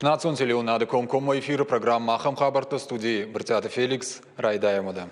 Национ телеуынынады комкоммӕ эфиры программӕ «Ахӕм хабӕрттӕ» студийы Брытъиаты Феликс. Райдайӕм уӕдӕ.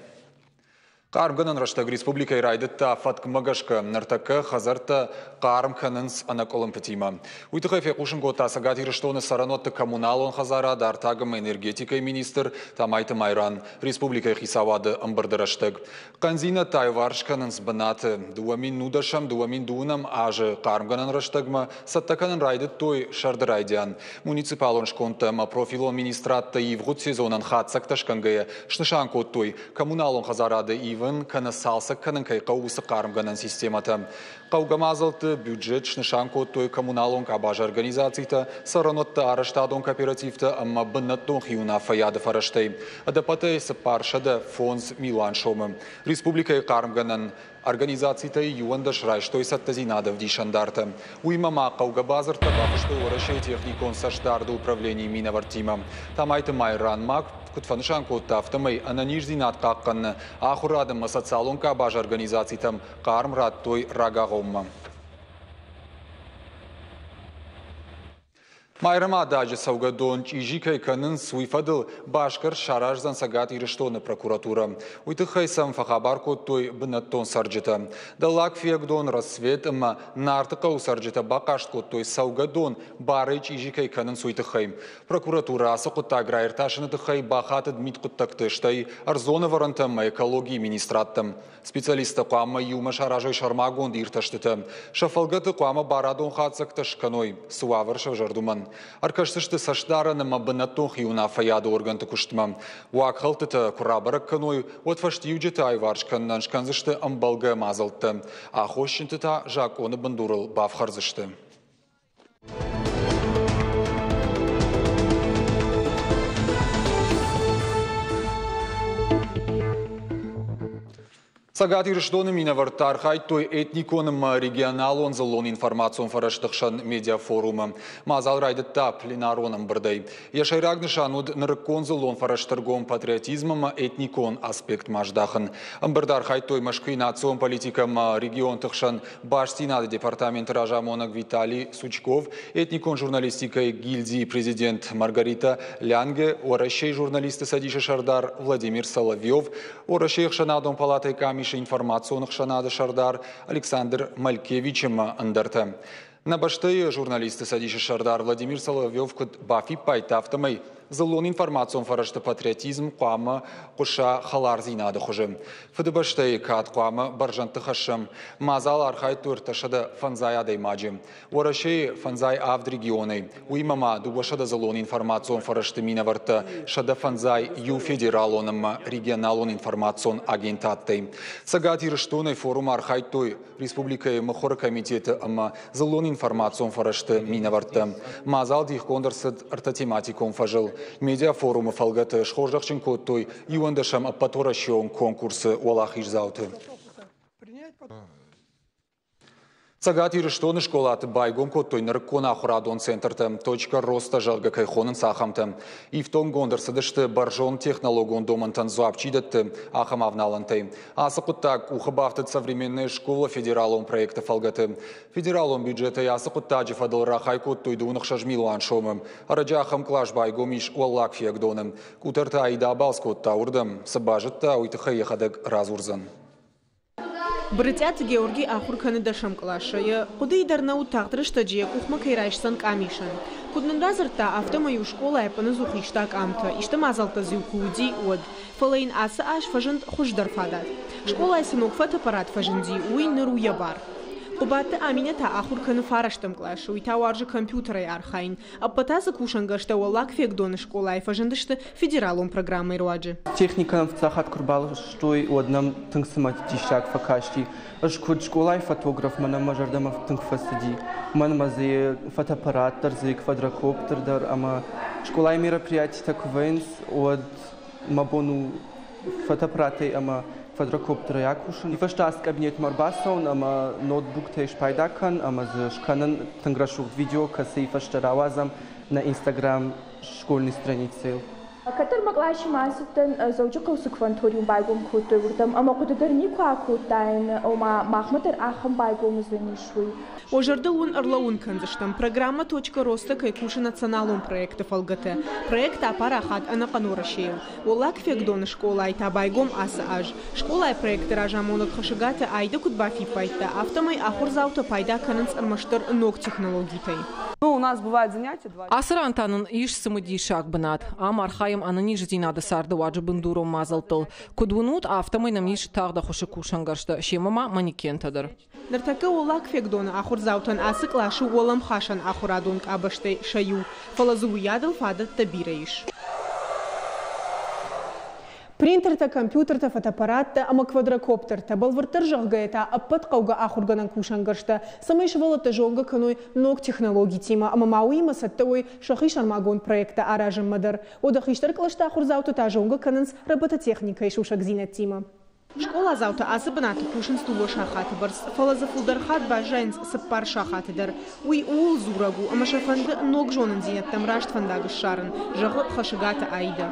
Хъармгӕнӕн рӕстӕг республикӕйы райдыдта фӕткмӕ гӕсгӕ. Ныртӕккӕ хӕдзӕрттӕ хъарм кӕнынц ӕнӕкъуылымпытимӕ. Уый тыххӕй фехъусын кодта Цӕгат Ирыстоны цӕрӕнуӕтты коммуналон хӕдзарад, артаг ӕмӕ энергетикӕйы министр Тамайты Майран республикӕйы хицауады ӕмбырды рӕстӕг. Хъӕндзинӕдтӕ аиуварс кӕнынц бынаты. 2010-ӕм, 2020-ӕм азы хъармгӕнӕн рӕстӕгмӕ цӕттӕ кӕнын райдыдтой сӕрды райдиан. Муниципалон скондтӕ ӕмӕ профилон министрадтӕ ивгъуыд сезонӕн хатдзӕгтӕ скӕнгӕйӕ снысан кодтой, коммуналон хӕдзарады ивын кӕнӕ цалцӕг кӕнын кӕй хъӕуы, уыцы хъармгӕнӕн системӕтӕ. Хъӕугӕ мадзӕлтты бюджет снысан кодтой коммуналон къабазы организацитӕ, цӕрӕнуӕтты арӕзтадон кооперативтӕ ӕмӕ бынӕттон хиуынаффӕйады фӕрӕзтӕй. Ӕдӕппӕтӕй 405 милуан сомы. Республикӕйы хъармгӕнӕн организацитӕй 11 райстой цӕттӕдзинады ӕвдисӕндартӕ. Уыимӕ ма хъӕугӕ бадзырдтӕ бафыстой Уӕрӕсейы техникон цӕстдарды управленийы минӕвӕрттимӕ. Тамайты Майран ма куыд фӕнысан кодта, афтӕмӕй ӕнӕниздзинад хъахъхъӕныны, ахуырад ӕмӕ социалон къабазы организацитӕм хъарм радтой рагагъоммӕ. Майрӕмададжы цӕугӕдон чъизи кӕй кӕнынц, уый фӕдыл басгӕрст сараздзӕн Цӕгат Ирыстоны прокуратурӕ. Уый тыххӕй сӕм фӕхабар кодтой бынӕттон цӕрджытӕ. Дӕллаг Фиагдон, Рассвет ӕмӕ Нарты хъӕуы цӕрджытӕ бахъаст кодтой, цӕугӕдон барӕй чъизи кӕй кӕнынц, уый тыххӕй. Прокуратурӕ ацы хъуыддаг раиртасыны тыххӕй бахатыд мидхъуыддӕгты, стӕй ӕрдзон ӕвӕрӕнтӕ ӕмӕ экологийы министрадтӕм. Специалисттӕ хъуамӕ иумӕ саразой сӕрмагонд иртӕстытӕ. Сӕ фӕлгӕты хъуамӕ барадон хатдзӕгтӕ скӕной, цы уавӕр сӕвзӕрд, уымӕн. Ӕркӕсдзысты цӕстдарӕн ӕмӕ бынӕттон хиуынаффӕйады органты куыстмӕ. Уагхӕлдтытӕ куы рабӕрӕг кӕной, уӕд фӕстиуджытӕ аиуварс кӕнынӕн скӕндзысты ӕмбӕлгӕ мадзӕлттӕ. Аххосджынты та закъоны бындурыл бафхӕрдзысты. Цӕгат Ирыстоны минӕвӕрттӕ архайдтой этникон ӕмӕ регионалон дзыллон информацион фӕрӕзты хсӕн медиафорумы. Мадзал райдыдта пленарон ӕмбырдӕй. Йӕ сӕйраг нысан уыд нырыккон дзыллон фӕрӕзты ргом патриотизм ӕмӕ этникон аспектмӕ здахын. Ӕмбырды архайдтой Мӕскуыйы национ политикӕ ӕмӕ регионты хсӕн Бастдзинады департаменты разамонӕг Виталий Сучков, этникон журналистикӕйы гильдийы президент Маргарита Лянге, Уӕрӕсейы журналистты цӕдисы сӕрдар Владимир Соловьев, Уӕрӕсейы ӕхсӕнадон палатӕйы къамисы информацион ӕхсӕнады сӕрдар Александр Малькевич ӕмӕ ӕндӕртӕ. Нӕ бӕстӕйы журналистты цӕдисы сӕрдар Владимир Соловьев куыд бафиппайдта, афтӕмӕй дзыллон информацион фӕрӕзты патриотизм хъуамӕ хъуыса хӕлардзинады хуызы. Фыдыбӕстӕйы кад хъуамӕ бӕрзӕндты хӕссӕм. Мадзалы архайдтой 305 адӕймаджы. Уӕрӕсейы 57 регионӕй, уыимӕ ма 200 дзыллон информацион фӕрӕзты минӕвӕрттӕ 151 федералон ӕмӕ регионалон информацион агентадтӕй. Цӕгат Ирыстонӕй форумы архайдтой республикӕйы мыхуыры комитеты ӕмӕ дзыллон информацион фӕрӕзты минӕвӕрттӕ. Мадзал дихгонд ӕрцыд ӕртӕ тематикон фӕзыл. Медиафорумы фӕлгӕты схорзӕхджын кодтой 11-ӕм ӕппӕтуӕрӕсеон конкурсы уӕлахиздзауты. Цӕгат Ирыстоны скъолаты байгом кодтой нырыккон ахуырадон центртӕ «Точка роста», зӕгъгӕ, кӕй хонынц, ахӕмтӕ. Ифтонггонд ӕрцыдысты бӕрзонд технологон домӕнтӕн дзуапп чи дӕтты, ахӕм авналӕнтӕй. Ацы хъуыддаг къухы бафтыд «Современная школа» федералон проекты фӕлгӕты. Федералон бюджетӕй ацы хъуыддаджы фӕдыл рахай кодтой 26 милуан сомы. Ӕрӕджы ахӕм кълас байгом ис Уӕллаг Фиагдоны. Къутӕрты Аидӕ абалц кодта уырдӕм. Цы базыдта, уый тыххӕй йӕхӕдӕг радзурдзӕн. Брытъиаты Георгий ахуыр кӕны дӕсӕм къласы. Йӕ хъуыдыйы дӕр нӕ уыд тагъд рӕстӕджы йӕ къухмӕ кӕй райсдзӕн къамисӕн. Куыд нын радзырдта, афтӕмӕй-иу скъолайы ӕппынӕдзух иста къамтӕ, исты мадзӕлттӕ дзы-иу куы уыди, уӕд. Фӕлӕ йын ацы аз фӕзынд хуыздӕр фадат. Скъолайы цы ног фотоаппарат фӕзынди, уый ныр у йӕ бар. Хъуыбадты Аминӕ та ахуыр кӕны фарӕстӕм къласы, уый та уарзы компьютерӕй архайын. Ӕппӕт ацы кусӕнгӕрзтӕ Уӕллаг Фегдоны скъолайы фӕзындысты федералон программӕйы руаджы. Техникӕ фыццаг хатт куы рбаластой, уӕд нӕм тынг цымыдисаг фӕкасти. Ӕз куыд скъолайы фотограф, мӕнӕн мӕ зӕрдӕмӕ тынг фӕцыди. Мӕнмӕ дзы фотоаппарат дӕр, дзы квадрокоптер дӕр ӕмӕ скъолайы мероприятитӕ куы вӕййынц, уӕд мӕ бон у фотоаппаратӕй ӕмӕ квадрокоптерӕй акусын. Фӕстӕ ацы кабинетмӕ ӕрбацӕуын ӕмӕ ноутбуктӕй спайда кӕн ӕмӕ дзы скӕнын тынг рӕсугъд видео, кӕцыйы фӕстӕ рауадзӕм нӕ Инстаграм школьный страницӕйыл. Кӕддӕр мӕ къласимӕ ацыдтӕн, Дзӕуджыхъӕуы цы кванториум байгом кодтой, уырдӕм, ӕмӕ хъуыды дӕр никуы акодтаин, ома махмӕ дӕр ахӕм байгом уыдзӕнис, уый. Уӕ зӕрдыл уын ӕрлӕууын кӕндзыстӕм, программӕ «Точка роста» кӕй кусы националон проекты фӕлгӕты. Проект апарахат ӕнӕхъӕн Уӕрӕсейыл. Уӕллаг Фегдоны скъолайы та байгом ацы аз. Скъолайы проекты разамонӕг Хӕсыгаты Айда куыд бафиппайдта, афтӕмӕй ахуырдзаутӕ пайда кӕнынц ӕрмӕстдӕр ног технологитӕй. Ацы ран та нын ис цымыдисаг бынат. Ам архайӕм ӕнӕниздзинады цардыуаджы бындурон мадзӕлттыл. Куыд уынут, афтӕмӕй нӕм ис тагъд ӕххуысы кусӕнгӕрзтӕ, семӕ ма манекентӕ дӕр. Ныртӕккӕ Уӕллаг Фегдоны ахуырдзаутӕн ацы къласы уӕлӕмхасӕн ахуырадон къабӕзтӕй сӕ иу, фӕлӕ дзы уыйадыл фадӕттӕ бирӕ ис. Принтертӕ, компьютертӕ, фотоаппараттӕ ӕмӕ квадрокоптертӕ, бӕлвырддӕр зӕгъгӕйӕ та ӕппӕт хъӕугӕ ахуыргӕнӕн кусӕнгӕрзтӕ, цӕмӕй сывӕллӕттӕ зонгӕ кӕной ног технологитимӕ ӕмӕ ма уыимӕ цӕттӕ уой сӕхи сӕрмагонд проекттӕ аразынмӕ дӕр. Уӕдӕ хистӕр кълӕсты ахуырдзаутӕ та зонгӕ кӕнынц робототехникӕйы сусӕгдзинӕдтимӕ. Скъоладзаутӕ ацы бынаты кусынц дыууӕ сахаты бӕрц, фӕлӕ дзы фылдӕр хатт баззайынц цыппар сахаты дӕр. Уый ууыл дзурӕг у, ӕмӕ сӕ фӕнды ног зонындзинӕдтӕм раст фӕндаг ссарын, зӕгъы Хӕсыгаты Аидӕ.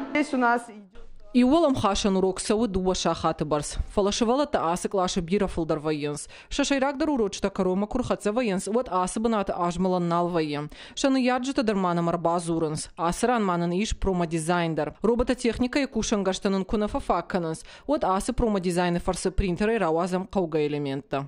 Иу уӕлӕмхасӕн урок цӕуы дыууӕ сахаты бӕрц, фӕлӕ сывӕллӕттӕ ацы къласы бирӕ фылдӕр вӕййынц. Сӕ сӕйрагдӕр урочытӕ кӕронмӕ куы рхӕццӕ вӕййынц, уӕд ацы бынаты азмӕлӕн нал вӕййы. Сӕ ныййарджытӕ дӕр ма нӕм ӕрбадзурынц. Ацы ран ма нын ис промодизайн дӕр. Робототехникӕйы кусӕнгӕрзтӕ нын куы нӕ фӕфаг кӕнынц, уӕд ацы промодизайны фӕрцы принтерӕй рауадзӕм хъӕугӕ элементтӕ.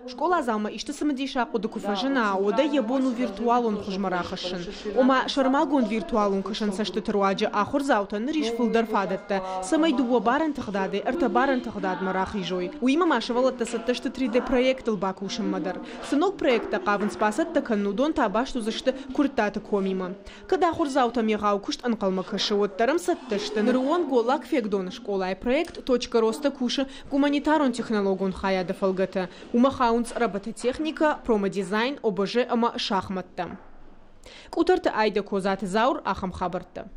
Скъоладзаумӕ исты цымыдисаг хъуыды куы фӕзына, уӕд ӕй йӕ бон у виртуалон хуызмӕ рахӕссын. Ома, сӕрмагонд виртуалон кӕсӕнцӕстыты руаджы ахуырдзаутӕн ныр ис фылдӕр фадӕттӕ, цӕмӕй дыууӕ барӕн тыгъдадӕй ӕртӕ барӕн тыгъдадмӕ рахизой. Уыимӕ ма сывӕллӕттӕ цӕттӕ сты 3D-проектыл бакусынмӕ дӕр. Цы ног проекттӕ хъавынц бацӕттӕ кӕнын, уыдон та баст уыдзысты Куырттаты комимӕ. Кӕд ахуырдзаутӕм егъау куыст ӕнхъӕлмӕ кӕсы, уӕддӕр ӕм цӕттӕ сты. Ныры онг Голлаг Фегдоны скъолайы проект «Точка роста» кусы гуманитарон-технологон хайады фӕлгӕты. Уымӕ хауынц робототехникӕ, промодизайн, ОБЖ ӕмӕ шахмӕттӕ. Къутӕрты Айдӕ Козаты Заур ахӕм хабӕрттӕ.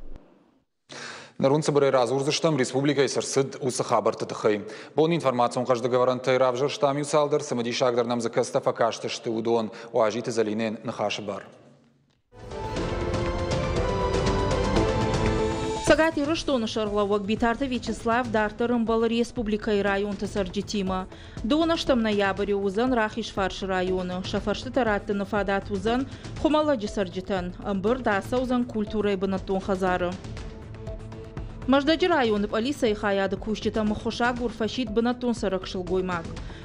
Ныр уын цыбырӕй радзурдзыстӕм, республикӕйы цы рцыд, уыцы хабӕртты тыххӕй. Бон информацион хъӕздыгӕвӕрӕнтӕй равзӕрстам иу цалдӕр цымыдисагдӕр нӕм дзы кӕцытӕ фӕкастысты, уыдон. Уазиты Зӕлинӕйӕн ныхасы бар. Цӕгат Ирыстоны сӕргълӕууӕг Битарты Вячеслав дарддӕр ӕмбӕлы республикӕйы районты цӕрджытимӕ. Дыууынӕстӕм ноябры уыдзӕн Рахизфарсы районы. Сӕ фӕрстытӕ раттыны фадат уыдзӕн Хуымӕллӕджы цӕрджытӕн. Ӕмбырд ацӕудзӕн культурӕйы бынӕттон хӕдзары. Мӕздӕджы районы пъӕлицӕйы хайады кусджытӕм ӕххуысагур фӕсидт бынӕттон цӕрӕг сылгоймаг.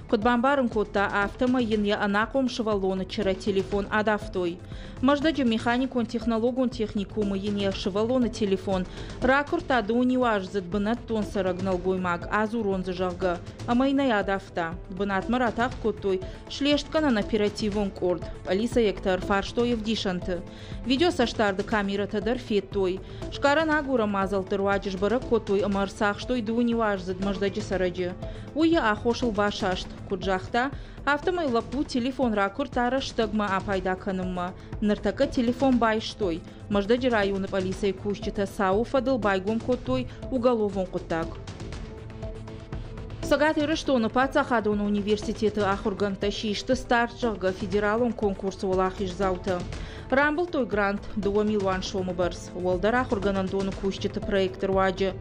Куыд бамбарын кодта, афтӕмӕй йын йӕ ӕнахъом сывӕллоны чырӕ телефон адавтой. Мӕздӕджы механикон-технологон техникумы йын йӕ сывӕллоны телефон ракуырдта дыууниуаздзыд бынӕттон цӕрӕг нӕлгоймаг, адзурон дзы, зӕгъгӕ, ӕмӕ йын ӕй адавта. Бынатмӕ ратагъд кодтой слестгӕнӕн оперативон къорд. Пъӕлицӕйӕгтӕ ӕрфарстой ӕвдисӕнты. Видеоцӕстдарды камерӕтӕ дӕр федтой. Сгарӕн агурӕн мадзӕлтты руаджы сбӕрӕг кодтой ӕмӕ ӕрцахстой дыууниуаздзыд Мӕздӕджы цӕрӕджы. Уый йӕ аххосыл басаст. Куыд загъта, афтӕмӕй лӕппу телефон ракуырдта рӕстӕгмӕ апайда кӕнынмӕ. Ныртӕккӕ телефон байстой. Мӕздӕджы районы пъӕлицӕйы кусджытӕ цауы фӕдыл байгом кодтой уголовон хъуыддаг. Цӕгат Ирыстоны паддзахадон университеты ахуыргӕндтӕ систы старт, зӕгъгӕ, федералон конкурсы уӕлахиздзаутӕ. Рамбылдтой грант 2 милуан сомы бӕрц. Уӕлдӕр ахуыргӕнӕндоны кусджыты проекты руаджы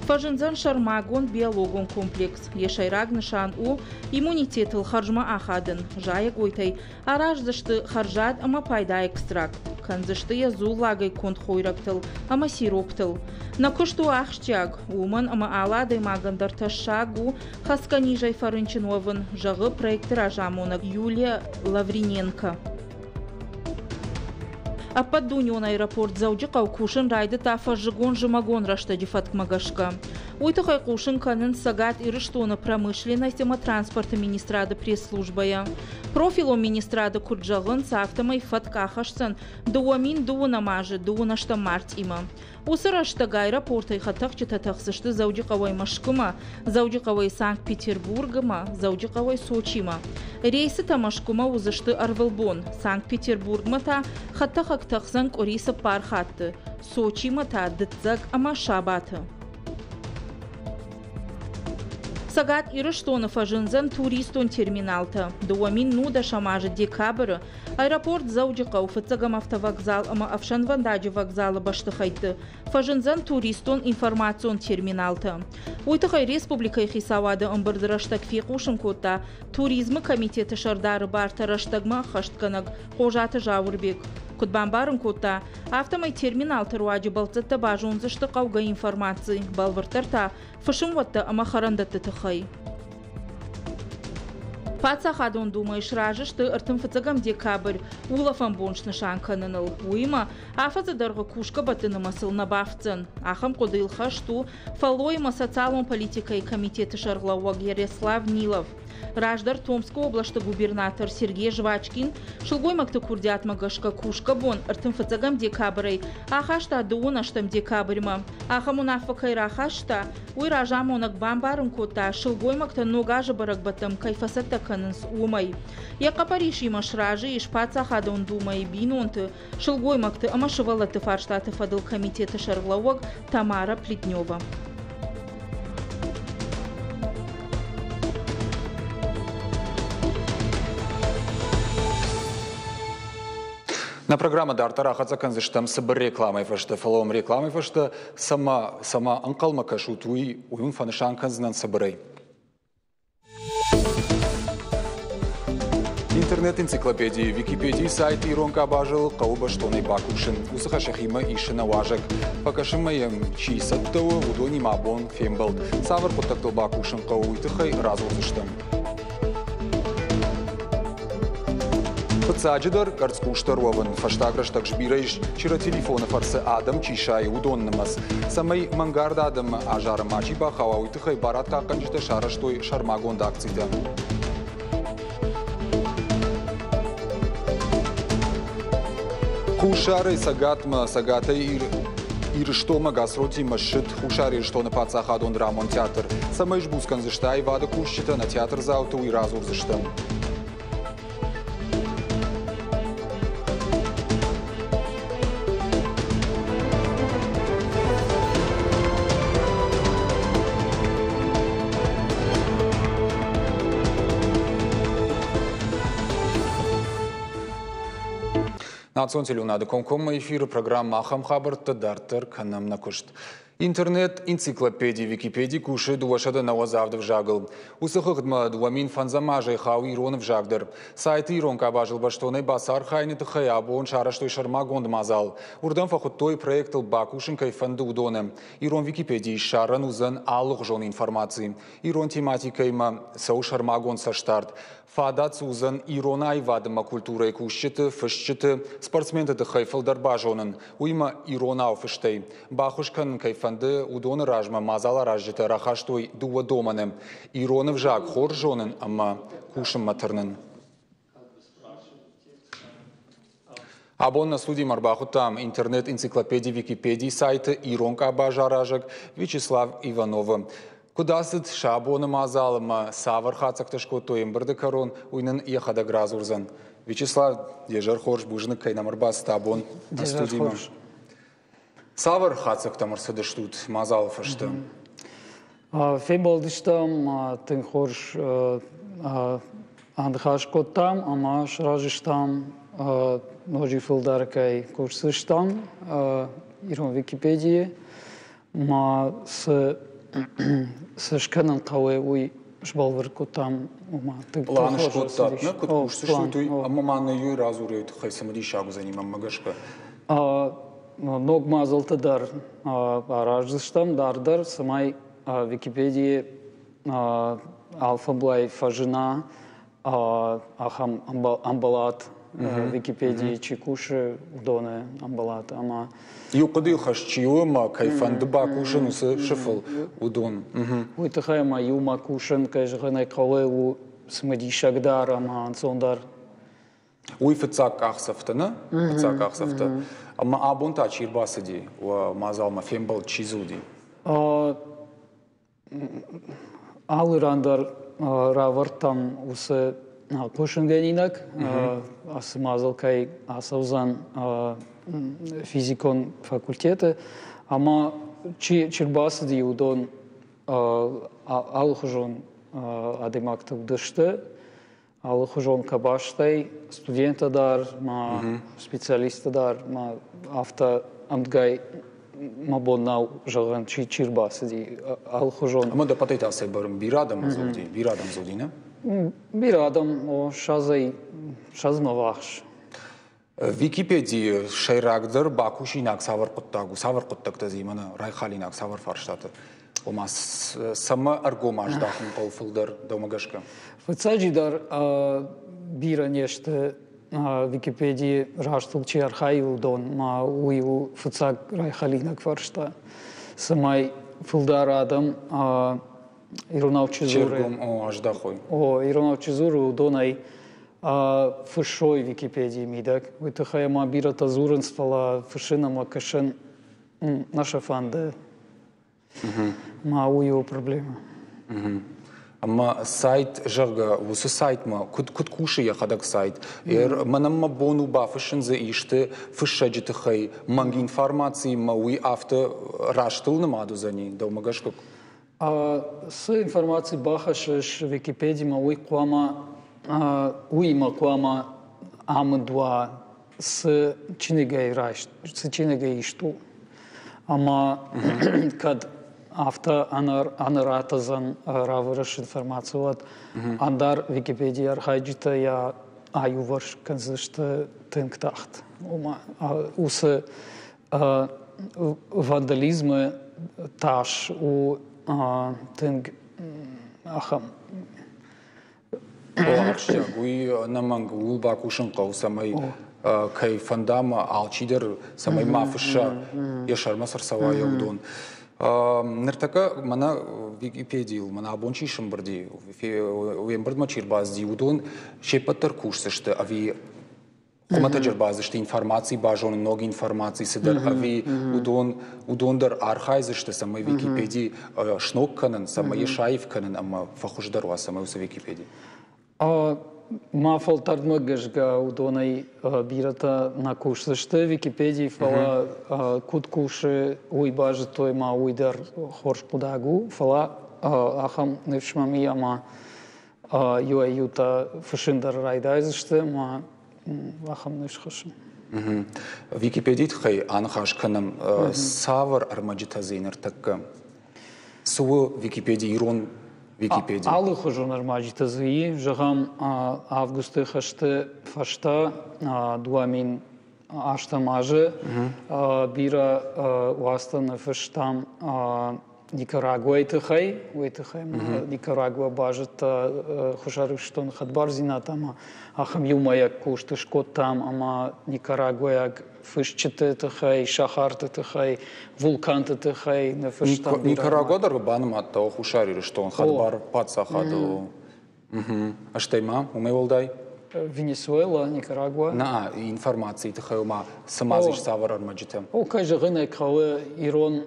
фӕзындзӕн сӕрмагонд биологон комплекс. Йӕ сӕйраг нысан у иммунитетыл хӕрзмӕ ахадын. Зайӕгойтӕй араздзысты хӕрзад ӕмӕ пайда экстракт, кӕндзысты йӕ дзуллагӕй конд хойрӕгтыл ӕмӕ сироптыл. Нӕ куыст у ахсджиаг, уымӕн ӕмӕ алы адӕймагӕн дӕр тӕссаг у хӕцгӕ низӕй фӕрынчын уӕвын, зӕгъы проекты разамонӕг Юлия Лавриненко. Ӕппӕтдунеон аэропорт Дзӕуджыхъӕу кусын райдыдта фӕззыгон-зымӕгон рӕстӕджы фӕткмӕ гӕсгӕ. Уый тыххӕй хъусын кӕнынц Цӕгат Ирыстоны промышленность ӕмӕ транспорты министрады пресс-службӕйӕ. Профилон министрады куыд зӕгъынц, афтӕмӕй фӕтк ахӕсдзӕн 2012 азы 28 мартъимӕ. Уыцы рӕстӕг аэропортӕй хӕдтӕхджытӕ тӕхдзысты Дзӕуджыхъӕуӕй Мӕскуымӕ, Дзӕуджыхъӕуӕй Санкт-Петербургмӕ, Дзӕуджыхъӕуӕй Сочимӕ. Рейсытӕ Мӕскуымӕ уыдзысты ӕрвылбон, Санкт-Петербургмӕ та хӕдтӕхӕг тӕхдзӕн къуыри цыппар хатты, Сочимӕ та дыццӕг ӕмӕ сабаты. Цӕгат Ирыстоны фӕзындзӕн туристон терминалтӕ. 2010 азы декабры аэропорт Дзӕуджыхъӕу фыццӕгӕм автовокзал ӕмӕ ӕфсӕнвӕндаджы вокзалы бӕстыхӕйтты фӕзындзӕн туристон информацион терминалтӕ. Уый тыххӕй республикӕйы хицауады ӕмбырды рӕстӕг фехъусын кодта туризмы комитеты сӕрдары бартӕ рӕстӕгмӕ ӕххӕстгӕнӕг Хъозаты Зауырбег. Куыд бамбарын кодта, афтӕмӕй терминалты руаджы бӕлццӕттӕ базондзысты хъӕугӕ информаци, бӕлвырддӕр та фысымуӕттӕ ӕмӕ хӕрӕндӕтты тыххӕй. Паддзахадон Думӕйы сразы сты 35 декабрь улӕфӕн бон снысан кӕныныл. Уыимӕ, афӕдзы дӕргъы кусгӕ бӕтты нымӕцыл нӕ бафтдзӕн. Ахӕм хъуыдыйыл хӕст у фӕллойимӕ социалон политикӕйы комитеты сӕргълӕууӕг Ярослав Нилов. Раздӕр Томскы областы губернатор Сергей Жвачкин сылгоймӕгты курдиатмӕ гӕсгӕ кусгӕ бон 35 декабрӕй ахаста 28 декабрьмӕ. Ахӕм уынаффӕ кӕй рахаста, уый разамонӕг бамбарын кодта, сылгоймӕгтӕ ног азы бӕрӕгбӕттӕм кӕй фӕцӕттӕ кӕнынц, уымӕй. Йӕ хъӕппӕрисимӕ сразы ис Паддзахадон Думӕйы бинонты, сылгоймӕгты ӕмӕ сывӕллӕтты фарстаты фӕдыл комитеты сӕргълӕууӕг Тамара Плетнева. Нӕ программӕ дарддӕр ахӕццӕ кӕндзыстӕм цыбыр рекламӕйы фӕстӕ, фӕлӕ уӕм рекламӕйы фӕстӕ цӕмӕ, цӕмӕ ӕнхъӕлмӕ кӕсут, уый, уый уын фӕнысан кӕндзынӕн цыбырӕй. Интернет-энциклопедийы Википедийы сайт ирон къабазыл хъӕуы бӕстонӕй бакусын. Уыцы хӕс йӕхимӕ исы нӕ уазӕг. Фӕкӕсынмӕ йӕм чи цӕттӕ у, уыдонимӕ абон фембӕлд. Цавӕр хъуыддӕгтыл бакусын хъӕуы, уый тыххӕй радзурдзыстӕм. Фыццаджыдӕр, къӕрцхъусдӕр уӕвын. Фӕстаг рӕстӕг сбирӕ ис, чырӕ телефоны фӕрцы адӕм чи сайы, уыдон нымӕц. Цӕмӕй мӕнгард адӕмы азары мачи бахауа, уый тыххӕй барадхъахъхъӕнджытӕ сарӕзтой сӕрмагонд акцитӕ. Хуссарӕй Цӕгатмӕ, Цӕгатӕй Ирыстонмӕ гастрольтимӕ ссыд Хуссар Ирыстоны паддзахадон драмон театр. Цӕмӕй сбуц кӕндзысты аивады кусджытӕ, нӕ театрдзауты уый радзурдзыстӕм. Национ телеуынады комкоммӕ эфиры программӕ ахӕм хабӕрттӕ дарддӕр кӕнӕм нӕ куыст. Интернет-энциклопеди Википеди кусы 297 ӕвзагыл. Уыцы хыгъдмӕ 2005 азӕй хауы ирон ӕвзаг дӕр. Сайты ирон къабазыл бӕстонӕй бацархайыны тыххӕй абон сарӕзтой сӕрмагонд мадзал. Уырдӕм фӕхуыдтой проектыл бакусын кӕй фӕнды, уыдоны. Ирон Википедийы ссарӕн уыдзӕн алыгъуызон информаци. Ирон тематикӕимӕ цӕуы сӕрмагонд цӕстдард. Фадат цы уыдзӕн ирон аивад ӕмӕ культурӕйы кусджыты, фысджыты, спортсменты тыххӕй фылдӕр базонын, уыимӕ иронау фыстӕй. Баххуыс кӕнын кӕй фӕнды, уыдоны размӕ мадзаларазджытӕ рахастой дыууӕ домӕны: ирон ӕвзаг хорз зонын ӕмӕ кусынмӕ тырнын. Абон нӕ студимӕ ӕрбахуыдтам интернет-энциклопеди Википедийы сайты ирон къабаз аразӕг Вячеслав Ивановы. Куыд ацыд сӕ абоны мадзал ӕмӕ цавӕр хатдзӕгтӕ скодтой ӕмбырды кӕрон, уый нын йӕхӕдӕг радзурдзӕн. Вячеслав, де зӕр хорз, бузныг, кӕй нӕм ӕрбацыд абон нӕ студимӕ. Цавӕр хатдзӕгтӕм ӕрцыдыстут мадзалы фӕстӕ? Фембӕлдыстӕм, тынг хорз аныхас кодтам ӕмӕ сразы стӕм ноджы фылдӕр кӕй кусдзыстӕм ирон Википедийы. Ма цы цы скӕнын хъӕуы, уый сбӕлвырд кодтам. Ома тынг План скодтат, нӕ куыд кусдзыстут, уый ӕмӕ ма нӕ иу радзурӕйы тыххӕй цымыдисаг уыдзӕни мӕнмӕ гӕсгӕ. Ног мадзӕлттӕ дӕр араздзыстӕм дарддӕр, цӕмӕй Википедийы алфӕмблай фӕзына ахӕм ӕмбалад, Википедийы чи кусы, уыдоны ӕмбалад ӕмӕ Иу хъуыдыйы хӕст чи у ӕмӕ кӕй фӕнды бакусын уыцы сыфыл, уыдон. Уый тыххӕй ӕмӕ иумӕ кусын, кӕй зӕгъын ӕй хъӕуы, у цымыдисагдӕр ӕмӕ ӕнцондӕр. Уый фыццаг къахдзӕфтӕ, нӕ? Фыццаг къахдзӕфтӕ. Ӕмӕ абон та чи рбацыди уӕ мадзалмӕ, фембӕлд чи дзы уыди? Алы ран дӕр равӕрдтам уыцы хъусынгӕнинаг, ацы мадзал кӕй ацӕудзӕн физикон факультеты. Ӕмӕ чи рбацыди, уыдон Алыхуызон адӕймӕгтӕ уыдысты, алыхуызон къабӕзтӕй, студенттӕ дӕр ма специалисттӕ дӕр ма афтӕ ӕмтгӕй мӕ бон нӕу зӕгъын, чи рбацыди алыхуызон. Ӕмӕ дӕ пъатӕй та цӕй бирӕ адӕм дзурди, бирӕ адӕм дзурди, нӕ? Бирӕ адӕм, о, ссӕдзмӕ ввахс. Википедийы сӕйрагдӕр бакусинаг цавӕр хъуыддаг у, цавӕр хъуыддӕгтӕ дзы мӕнӕ райхалинаг цавӕр фарстаты? Ома, цӕмӕ ӕргом аздахын хъӕуы фылдӕр, дӕумӕ гӕсгӕ? Фыццаджыдӕр бирӕ не сты Википедийы растыл чи архайы, уыдон ма уый у фыццаг райхалинаг фарста, цӕмӕй фылдӕр адӕм иронау чи дзуры, аздахой. О, иронау чи дзуры, уыдонӕй фыссой Википедийы мидӕг. Уый тыххӕй ма бирӕтӕ дзурынц, фӕлӕ фыссын ӕмӕ кӕсын нӕ сӕ фӕнды. Ма уый у проблемӕ. Ӕмӕ сайт, зӕгъгӕ, уыцы сайтмӕ куыд кусы йӕхӕдӕг сайт? Мӕнӕн мӕ бон у бафыссын дзы исты фыссӕджы тыххӕй мӕнг информаци, мӕ уый афтӕ растыл нымад уыдзӕни, дӕумӕ гӕсгӕ? Цы информаци бахӕссыс Википедимӕ, уый хъуамӕ уыимӕ хъуамӕ амынд уа, цы чиныгӕй райст, цы чиныгӕй ист у. Ӕмӕ кӕд афтӕ ӕнӕратӕдзӕн равӕрыс информаци, уӕд ӕндӕр Википедийы архайджытӕ йӕ аиуварс кӕндзысты тынг тагъд. Ома уыцы вандализмы тас у тынг ахӕм. Ахсджиаг, уый ӕнӕмӕнг ууыл бакусын хъӕуы, цӕмӕй кӕй фӕнда ма алчидӕр, цӕмӕй ма фысса, йӕ сӕрмӕ цы рцӕуа, йӕ уыдон. Ныртӕккӕ мӕнӕ Википедийыл, мӕнӕ абон чи сӕмбырди, уе мбырдмӕ чи рбацыди, уыдон се ппӕт дӕр кусдзысты ӕви хуымӕтӕджы ӕрбадзысты информаци базонын, ног информаци цыдӕр, ӕви уыдон дӕр архайдзысты, цӕмӕй Википеди сног кӕнын, цӕмӕй йӕ саив кӕнын ӕмӕ фӕхуыздӕр уа, цӕмӕй уыцы Википеди. Мӕ фӕлтӕрдмӕ гӕсгӕ уыдонӕй бирӕтӕ нӕ кусдзысты Википедийы, фӕлӕ куыд кусы, уый базыдтой ма уый дӕр хорз хъуыдаг у, фӕлӕ ахӕм ныфс мӕм и, ӕмӕ иуӕй-иутӕ фыссын дӕр райдайдзысты ӕмӕ ахӕм ныфс хӕссын. Википедийы тыххӕй аныхас кӕнӕм. Цавӕр ӕрмӕджытӕ дзы ныртӕккӕ? Цы у Википеди, ирон Википеди? Алыхуызон ӕрмӕджытӕ дзы и. Зӕгъӕм, августы хӕсты фӕстӕ 2008 азы бирӕ уацтӕ ныффыстам Никарагуайы тыххӕй, уый тыххӕй Никарагуа базыдта Хуссар Ирыстоны хӕдбардзинад ӕмӕ ахӕм иумӕйаг куыст скодтам ӕмӕ никарагуайаг фысджыты тыххӕй, сахарты тыххӕй, вулканты тыххӕй ныффыстам. Никарагуа дӕр банымадта Хуссар Ирыстон хӕдбар паддзахадыл. Стӕй ма, уымӕй уӕлдай? Венесуэла, Никарагуа. Нӕ, информацийы тыххӕй ма цы ма дзы ис цавӕр ӕрмӕджытӕ? О, кӕй зӕгъын ӕй хъӕуы, ирон,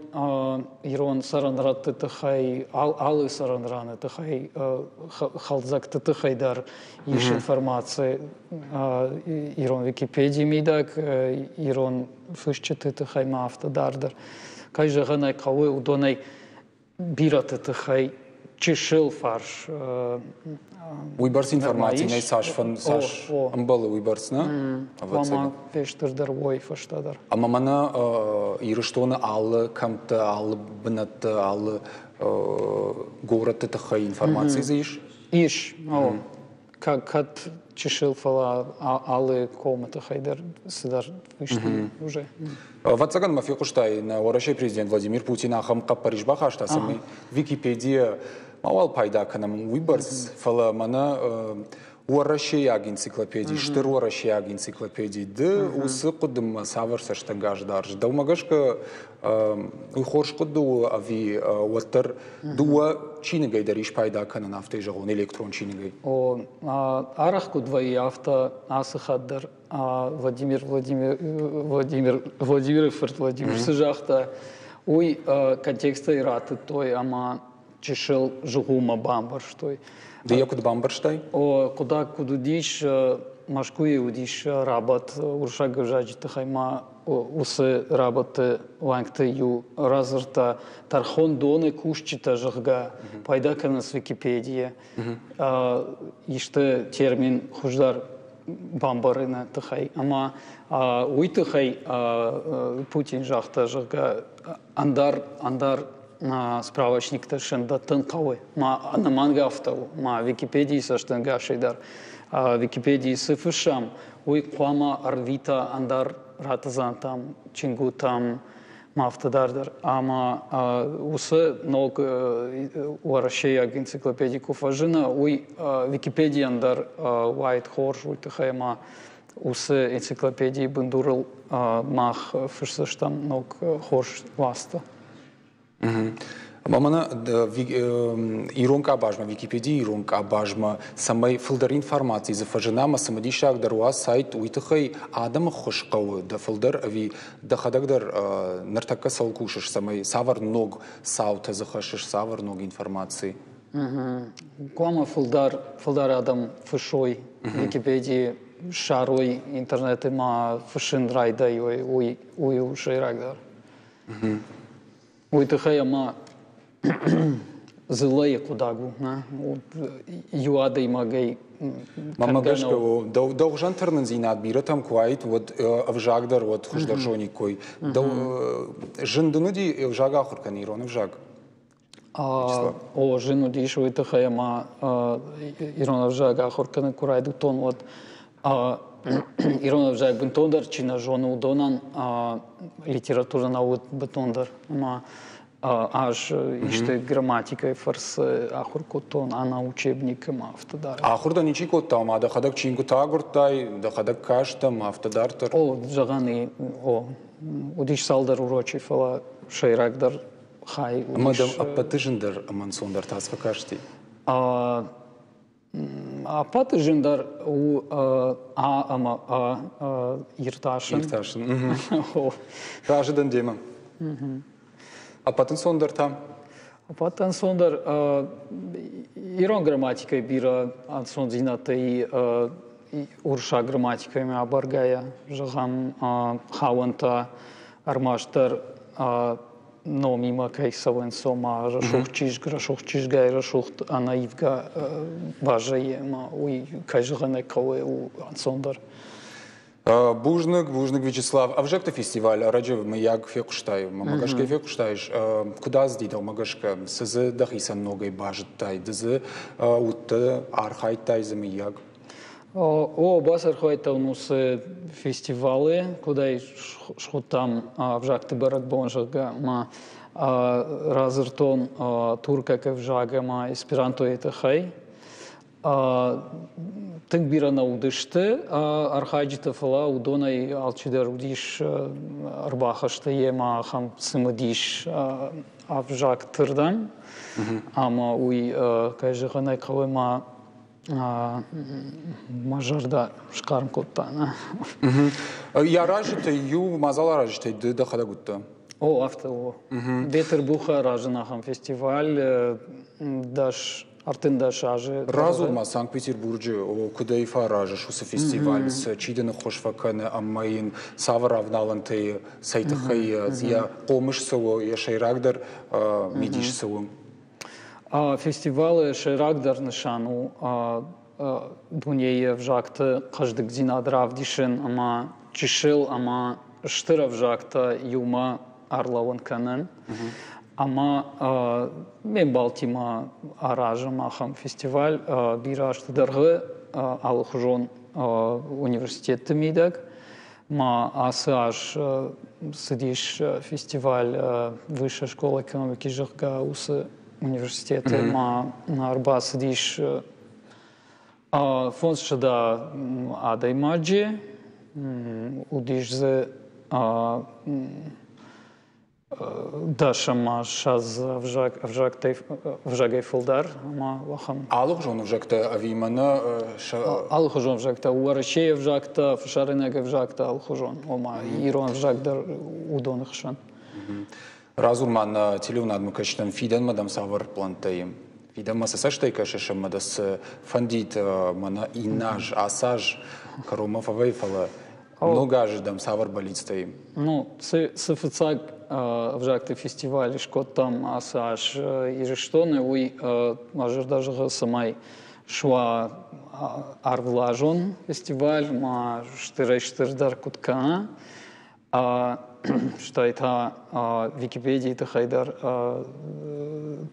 ирон цӕрӕнрӕтты тыххӕй, алы цӕрӕнраны тыххӕй, хӕлдзӕгты тыххӕй дӕр ис информаци ирон Википедийы мидӕг, ирон фысджыты тыххӕй ма афтӕ дарддӕр. Кӕй зӕгъын ӕй хъӕуы, уыдонӕй бирӕты тыххӕй чысыл фарс. Уыйбӕрц информаци нӕй, цас цас ӕмбӕлы, уыйбӕрц, нӕ? Хъуамӕ фестырдӕр уой фӕстӕдӕр. Ӕмӕ мӕнӕ Ирыстоны алы кӕмтты, алы бынӕтты, алы горӕтты тыххӕй информаци дзы ис? Ис. Кӕд чысыл, фӕлӕ алы комы тыххӕй дӕр цыдӕр фыст уже. Ӕвӕццӕгӕн мӕ фехъуыстай, нӕ Уӕрӕсейы президент Владимир Путин ахӕм хъӕппӕрис бахаста, цӕмӕй Википедийӕ мауал пайда кӕнӕм уыйбӕрц, фӕлӕ мӕнӕ уӕрӕсейаг энциклопеди, стыр уӕрӕсейаг энциклопеди, ды уыцы хъуыдымӕ цавӕр цӕстӕнгас дарыс? Дӕумӕ гӕсгӕ уый хорз хъуыды у ӕви уӕддӕр дыууӕ чиныгӕй дӕр ис пайда кӕнын, афтӕ зӕгъон, электрон чиныгӕй? О, арӕх куыд вӕййы, афтӕ ацы хатт дӕр Владимир Владимир Владимир Владимиры фырт Владимир цы загъта, уый контекстӕй ратыдтой ӕмӕ чысыл зыгъуыммӕ бамбӕрстой. Ды йӕ куыд бамбӕрстай? О, хъуыдаг куыд уыдис, Мӕскуыйы уыдис рабадт уырыссаг ӕвзаджы тыххӕй ма уыцы рабадты уӕнгты иу радзырдта тӕрхондоны кусджытӕ, зӕгъгӕ, пайда кӕнынц Википедийӕ исты термин хуыздӕр бамбарыны тыххӕй. Ӕмӕ уый тыххӕй Путин загъта, зӕгъгӕ, ӕндӕр ӕндӕр справочниктӕ сын дӕттын хъӕуы. Ма ӕнӕмӕнг афтӕ у. Ма Википедийы цӕстӕнгасӕй дӕр Википедийы цы фыссӕм, уый хъуамӕ ӕрвита ӕндӕр ратӕдзӕнтӕм, чингуытӕм, ма афтӕ дарддӕр. Ӕмӕ уыцы ног уӕрӕсейаг энциклопеди куы фӕзына, уый Википедийӕн дӕр уаид хорз, уый тыххӕй ӕмӕ уыцы энциклопедийы бындурыл мах фысдзыстӕм ног хорз уацтӕ. Ӕмӕ мӕнӕ ирон къабазмӕ, Википедийы ирон къабазмӕ, цӕмӕй фылдӕр информаци дзы фӕзына ӕмӕ цымыдисагдӕр уа сайт, уый тыххӕй адӕмы ххуыс хъӕуы дӕ фылдӕр ӕви дӕхӕдӕг дӕр ныртӕккӕ цӕуыл кусыс, цӕмӕй цавӕр ног цаутӕ дзы хӕссыс, цавӕр ног информаци? Хъуамӕ фылдӕр, фылдӕр адӕм фыссой Википедийы, ссарой интернеты ма фыссын райдайой, уый, уый у сӕйрагдӕр. Уый тыххӕй ӕмӕ дзыллӕйы хъуыдаг у, нӕ? Иу адӕймагӕй Мӕнмӕ гӕсгӕ, дӕу хуызӕн тырнындзинад бирӕтӕм куы уаид, уӕд ӕвзаг дӕр уӕд хуыздӕр зониккой. Дӕу зын дын уыди ӕвзаг ахуыр кӕнын, ирон ӕвзаг? О, зын уыдис уый тыххӕй, ӕмӕ ирон ӕвзаг ахуыр кӕнын куы райдыдтон, уӕд ирон ӕвзаг бынтондӕр чи нӕ зоны, уыдонӕн литературӕ нӕ уыд бынтондӕр. Ӕмӕ ӕз исты грамматикӕйы фӕрцы ахуыр кодтон, ӕнӕ учебник ӕмӕ афтӕ дӕр. Ахуыр дӕ ничи кодта, ома дӕхӕдӕг чингуытӕ агуырдтай, дӕхӕдӕг кастӕ ӕмӕ афтӕ дарддӕр? О, зӕгъӕн и, о. Уыдис цалдӕр урочы, фӕлӕ сӕйрагдӕр хай уыдис. Ӕмӕ дӕм ӕппӕты зындӕр ӕмӕ ӕнцондӕр та цы фӕкасти? Ӕппӕты зындӕр у А ӕмӕ А иртасын. Иртасын. Разы дӕн демӕ. Ӕппӕт ӕнцондӕр та? Ӕппӕт ӕнцондӕр ирон грамматикӕйы бирӕ ӕнцондзинӕдтӕ и уырыссаг грамматикӕимӕ абаргӕйӕ. Зӕгъӕм, хауӕнтӕ ӕрмӕстдӕр номимӕ кӕй цӕуынц, ома рӕсугъд чызг, рӕсугъд чызгӕй рӕсугъд ӕнӕивгӕ баззайы ӕмӕ уый, кӕй зӕгъын ӕй хъӕуы, у ӕнцондӕр. Бузныг, бузныг, Вячеслав. Ӕвзӕгты фестиваль ӕрӕджы мыййаг фехъуыстай, мӕ гӕсгӕ фехъуыстаис. Куыд ацыди дӕумӕ гӕсгӕ? Цы дзы дӕхицӕн ногӕй базыдтай? Ды дзы уыдтӕ, архайдтай дзы мыййаг? О, бацархайдтон уыцы фестивалы, куыд ӕй схуыдтам ӕвзӕгты бӕрӕгбон, зӕгъгӕ, ӕмӕ радзырдтон туркаг ӕвзаг ӕмӕ эсперантойы тыххӕй. Тынг бирӕ нӕ уыдысты архайджытӕ, фӕлӕ уыдонӕй алчидӕр уыдис ӕрбахӕсты йемӕ ахӕм цымыдис ӕвзӕгты рдӕм. Ӕмӕ уый, кӕй зӕгъын ӕй хъӕуы, мӕ мӕ зӕрдӕ схъарм кодта. Йӕ аразджытӕй иу мадзал аразджытӕй ды дӕхӕдӕг уыдтӕ? О, афтӕ у. Бетырбухы аразын ахӕм фестиваль 10, 13 азы. Радзур ма Санкт-Петербурджы куыдӕй фӕаразыс уыцы фестиваль, чи дын ӕххуыс фӕкӕны ӕмӕ йын цавӕр авналӕнтӕй, цӕй тыххӕй йӕ хъомыс цы у, йӕ сӕйрагдӕр мидис цы у? Фестивалы сӕйрагдӕр нысан у дунейы ӕвзӕгты хъӕздыгдзинад равдисын ӕмӕ чысыл ӕмӕ стыр ӕвзӕгтӕ иумӕ ӕрлӕууын кӕнын. Ӕмӕ ме мбалтимӕ аразӕм ахӕм фестиваль бирӕ азты дӕргъы алыхуызон университетты мидӕг. Ма ацы аз цыдис фестиваль Высшая школа экономики, зӕгъгӕ, уыцы университеты ма ӕрбацыдис 500 адӕймаджы. Уыдис дзы 10 ӕмӕ 20 ӕвзаг, ӕвзагӕй фылдӕр ӕмӕ ахӕм. Алыхуызон ӕвзӕгтӕ ӕви мӕнӕ Алыхуызон ӕвзӕгтӕ, Уӕрӕсейы ӕвзӕгтӕ, фӕсарӕйнаг ӕвзӕгтӕ алыхуызон, ома ирон ӕвзаг дӕр уыдоны хсӕн. Радзур ма нӕ телеуынадмӕ кӕсджытӕн фидӕнмӕ дӕм цавӕр пълӕнттӕ и? Фидӕнмӕ цы цӕстӕй кӕсыс ӕмӕ дӕ цы фӕндид мӕнӕ иннӕ аз, ацы аз кӕронмӕ фӕвӕййы, фӕлӕ ног азы дӕм цавӕр бӕллицтӕ и? Ну, цы фыццаг ӕвзӕгты фестиваль скодтам ацы аз Ирыстоны, уый мӕ зӕрдӕ зӕгъы, цӕмӕй суа ӕрвылазон фестиваль, ма стырӕй-стырдӕр куыд кӕна. Стӕй та Википедийы тыххӕй дӕр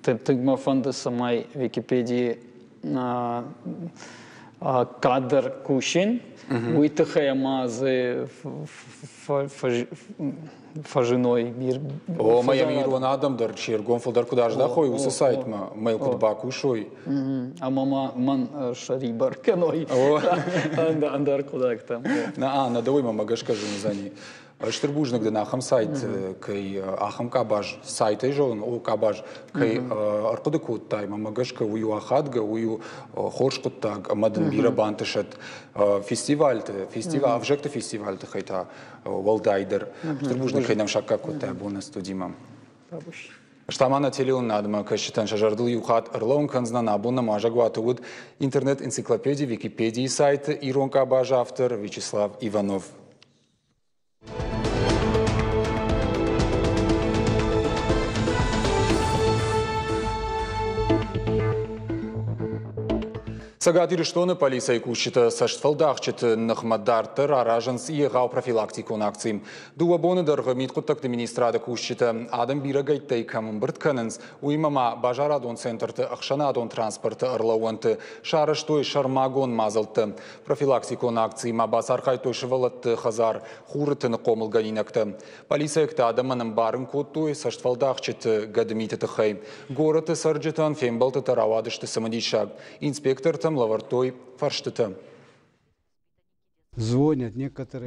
тынг мӕ фӕнды, цӕмӕй Википедийы къаддӕр кусин, уый тыххӕй ӕмӕ дзы фӕзыной. О, ӕмӕ йӕм ирон адӕм дӕр се ргом фылдӕр куыд аздахой уыцы сайтмӕ, ӕмӕ йыл куыд бакусой. Ӕмӕ ма мӕн сӕрибар кӕной ӕндӕр хъуыдӕгтӕм. Нӕ, нӕ дӕуӕй мӕ гӕсгӕ зын уыдзӕни. Стыр бузныг дын ахӕм сайт кӕй ахӕм къабаз сайтӕй зӕгъын, о къабаз кӕй ӕрхъуыды кодтай, мӕ гӕсгӕ уый у ахадгӕ, уый у хорз хъуыддаг ӕмӕ дын бирӕ бантысӕд фестивальты, фестиваль, ӕвзӕгты фестивальты тыххӕй та уӕлдайдӕр. Стыр бузныг, кӕй нӕм саккаг кодтай абон нӕ студимӕ. Стӕ ма нӕ телеуынынадмӕ кӕсджытӕн сӕ зӕрдыл иу хатт ӕрлӕууын кӕндзынӕн, абон нӕм уазӕгуаты уыд интернет-энциклопеди Википедийы сайты ирон къабазы автор Вячеслав Иванов. Цӕгат Ирыстоны полицӕйы кусджытӕ цӕстфӕлдахджыты ныхмӕ дарддӕр аразынц егъау профилактикон акци. Дыууӕ боны дӕргъы мидхъуыддӕгты министрады кусджытӕ адӕм бирӕгӕйттӕй кӕм ӕмбырд кӕнынц, уыимӕ ма базарадон центрты ӕхсӕнадон транспорты ӕрлӕууӕнты сарӕзтой сӕрмагонд мадзӕлттӕ. Профилактикон акциимӕ бацархайдтой сывӕллӕтты хӕдзар Хуры тыны хъомылгӕнинӕгтӕ. Полицейӕгтӕ адӕмӕн ӕмбарын кодтой цӕстфӕлдахджыты гӕдымиты тыххӕй. Горӕты цӕрджытӕн фембӕлдтытӕ рауадысты цымыдисаг. Инспектортӕм лӕвӕрдтой фӕрстытӕ.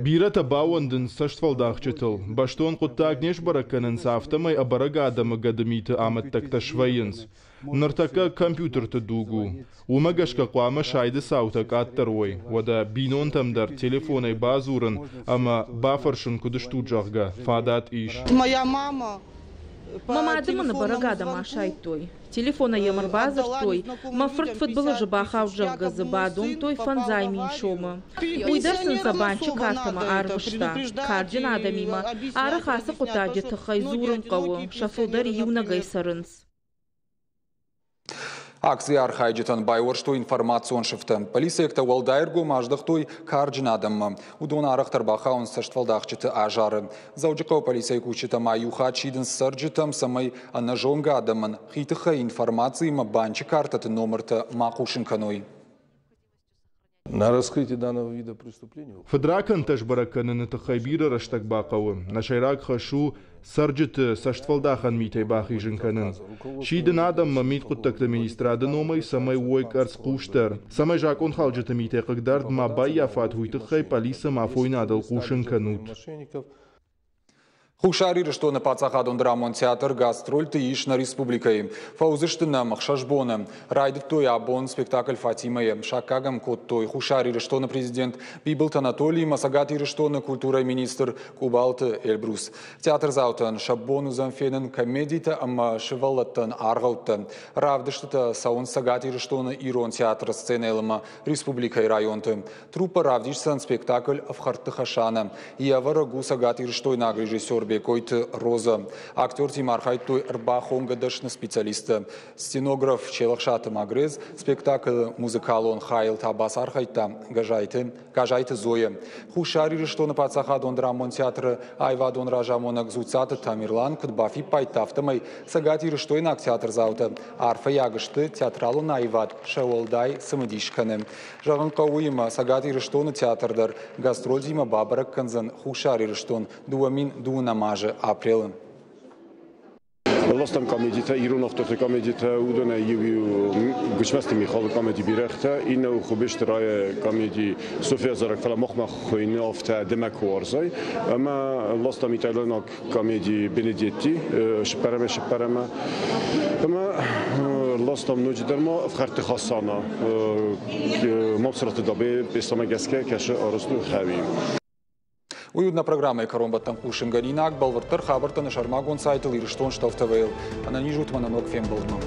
Бирӕтӕ баууӕндынц цӕстфӕлдахджытыл. Бӕстон хъуыддаг не сбӕрӕг кӕнынц, афтӕмӕй ӕбӕрӕг адӕмы гӕдымиты амӕттӕгтӕ свӕййынц. Ныртӕккӕ компьютерты дуг у. Уымӕ гӕсгӕ хъуамӕ сайды цаутӕ къаддӕр уой. Уӕдӕ бинонтӕм дӕр телефонӕй бадзурын ӕмӕ бафӕрсын, куыд стут, зӕгъгӕ, фадат ис. Моя мама Мӕ мады мын ӕбӕрӕг адӕм асайдтой. Телефонӕй йӕм ӕрбадзырдтой, мӕ фырт фыдбылызы бахауд, зӕгъгӕ дзы бадомдтой 500 000 сомы. Уый дӕр сын сӕ банчы картӕмӕ арвыста. Карджын адӕмимӕ арӕх ацы хъуыддаджы тыххӕй дзурын хъӕуы, сӕ фылдӕр иунӕгӕй цӕрынц. Акцийы архайджытӕн байуӕрстой информацион сыфтӕ. Полицейӕгтӕ уӕлдай ӕргом аздӕхтой карджын адӕммӕ. Уыдон арӕхдӕр бахауынц цӕстфӕлдахджыты азары. Дзӕуджыхъӕуы полицейы кусджытӕ ма иу хатт сидынц цӕрджытӕм, цӕмӕй ӕнӕзонгӕ адӕмӕн хи тыххӕй информациимӕ банчы картӕты номыртӕ ма хъусын кӕной. На раскрытие данного вида преступления. Фыдракӕндтӕ сбӕрӕг кӕныны тыххӕй бирӕ рӕстӕг бахъӕуы. Нӕ сӕйраг хӕс у цӕрджыты цӕстфӕлдахӕн митӕй бахизын кӕнын. Сидын адӕммӕ мидхъуыддӕгты министрады номӕй, цӕмӕй уой къӕрцхъусдӕр. Цӕмӕй закъонхалджыты митӕй хъыгдард ма баййафат, уый тыххӕй пъӕлицӕмӕ афойнадыл хъусын кӕнут. Хуссар Ирыстоны паддзахадон драмон театр гастрольты ис нӕ республикӕйы. Фӕуыдзысты нӕм 6 боны. Райдыдтой абон спектакль «Фатимӕ-йы». Саккаг ӕм кодтой Хуссар Ирыстоны президент Бибылты Анатолий ӕмӕ Цӕгат Ирыстоны культурӕйы министр Къубалты Эльбрус. Театрдзаутӕн сӕ бон уыдзӕн фенын комедитӕ ӕмӕ сывӕллӕттӕн аргъӕуттӕ. Равдыстытӕ цӕуынц Цӕгат Ирыстоны ирон театры сценӕйыл ӕмӕ республикӕйы районты. Труппӕ равдисдзӕн спектакль «Ӕфхӕрдты Хӕсанӕ». Йӕ ӕвӕрӕг у цӕгатирыстойнаг режиссер Бекъойты Роза. Актертимӕ архайдтой ӕрбахонгӕ дӕсны специалисттӕ. Сценограф Челӕхсаты Магрез спектаклы музыкалон хайыл та бацархайдта Газайты Зоя. Хуссар Ирыстоны паддзахадон драмон театры аивадон разамонӕг Дзуццаты Тамерлан куыд бафиппайдта, афтӕмӕй цӕгатирыстойнаг театрдзаутӕ арфӕйаг сты, театралон аивад сӕ уӕлдай цымыдис кӕны. Зӕгъын хъӕуы уыимӕ, Цӕгат Ирыстоны театр дӕр гастрольтимӕ бабӕрӕг кӕндзӕн Хуссар Ирыстон 2020 азы апрелы. Ластам комедитӕ, ирон актерты комедитӕ, уыдонӕй иу Гуыцмӕзты Михалы комеди «Бирӕгътӕ», иннӕ у Хуыбежты Райы комеди «София зарӕг», фӕлӕ махмӕ хуыйны афтӕ «Дымӕ куы уарзай». Ӕмӕ ластам итальянаг комеди «Бенедетти» шыппӕрӕмӕ-шыппӕрӕмӕ. Ӕмӕ ластам ноджыдӕр ма Ӕфхӕрдты Хасана Мамсыраты Дӕбе пьесӕмӕ гӕсгӕ кӕсы арӕзт у Хӕуи. Уый уыд нӕ программӕйы кӕронбӕттӕн хъусынгӕнинаг. Бӕлвырддӕр хабӕрттӕ нӕ сӕрмагонд сайтыл Ирыстон Штов ТВ-йыл. Ӕнӕниз ут мӕнӕ ног фембӕлдмӕ.